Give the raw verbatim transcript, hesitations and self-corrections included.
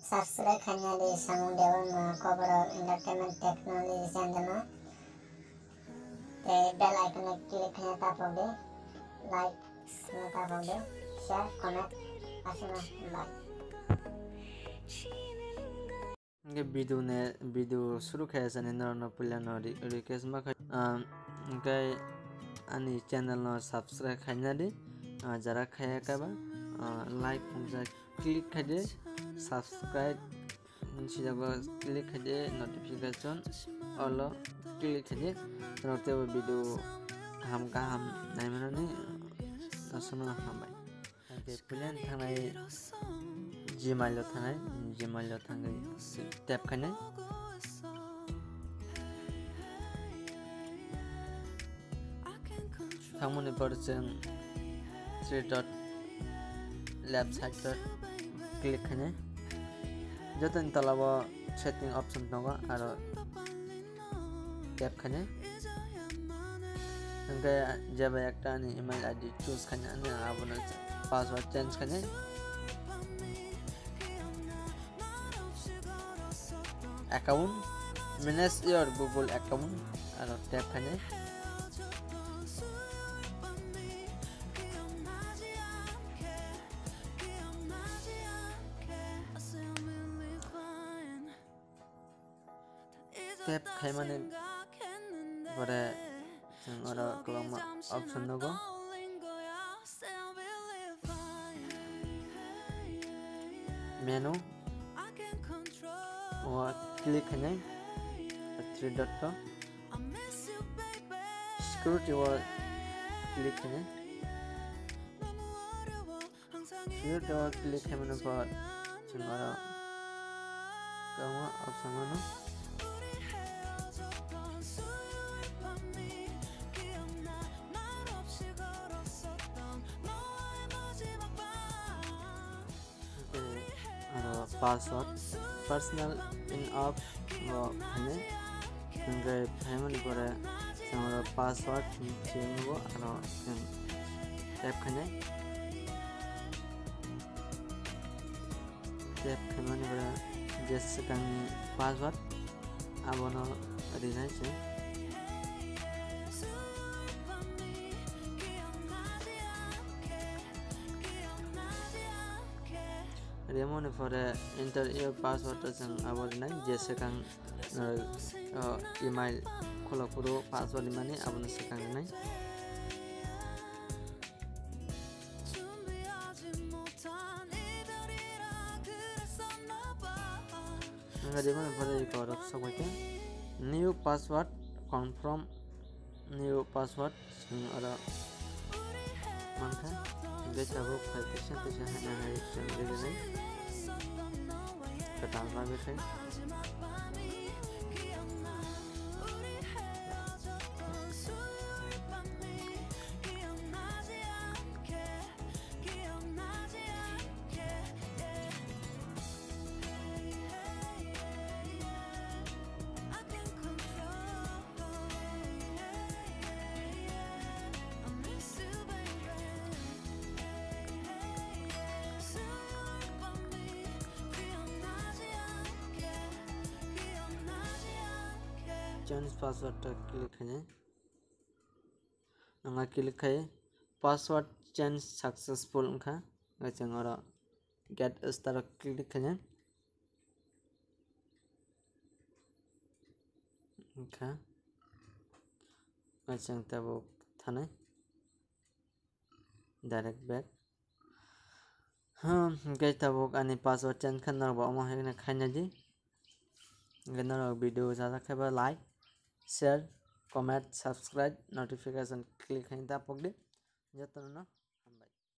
Subscribe khaina di Samung Debbarma Koborok Entertainment Technology channel no. Tei bell icon no click khaina tapok di. Like khaina tapok di. Share, comment aswkno bye. Hingke video ne, video suru khe sani norokno puila no re-, request ma khai. Ah, hingke ani channel no subscribe khaina di. Ah, jara khaya kaba, ah, like, hingke click khai di, subscribe, sijak o click khai di, notification all o click khai di. Norok teibo video kaham kaham naimanani, aswkno hambai. Hingke puila ni thangnai Gmail o thangnai, Gmail o thangwi tap khainai. Thangmani por chwng three dot left side o click khainai. Jotoni tola o setting option tongo, aro tap khainai. Hingke jeba ekta ani email I D choose khainai, ani abono password change khainai. Account, manage your Google account, aro tap khainai. Tap khaimani pore chwng oro kwbangma option nugo. Menu o click khainai, three dot o. Security o click khainai. Security o click khaimani pore chwng oro kwbangma option mano. Hingke aro password, personal in app bo khainai. Hingke khaimani pore chwng oro password hinwi nugo, aro chwng tap khainai. Tap khaimani pore je swkangni password abono rinai chwng. Rimoni pore enter your password o chwng abo rinai je swkang, uh, uh, email khulok phuru password rimani abono swkang rinai. Hingke rimani pore eko rok sok bai khe new password, confirm new password. Chwng oro mankha, hingke tabuk phai teisa teisa haino hai chwng rijani kwtal bagwi khai. Change password ta click khainai. Ang click khai password change successful wngkha. Hingke chwng oro get start o click khainai. Wngkha. Hingke chwng tabuk thanai. Direct back. Hmm, hingke tabuk ani password change khe norok bo omo hai kheno khaina di. Hingke norok video sajak khe ba like, share, comment, subscribe, notification click khaina tapok di. Jotono no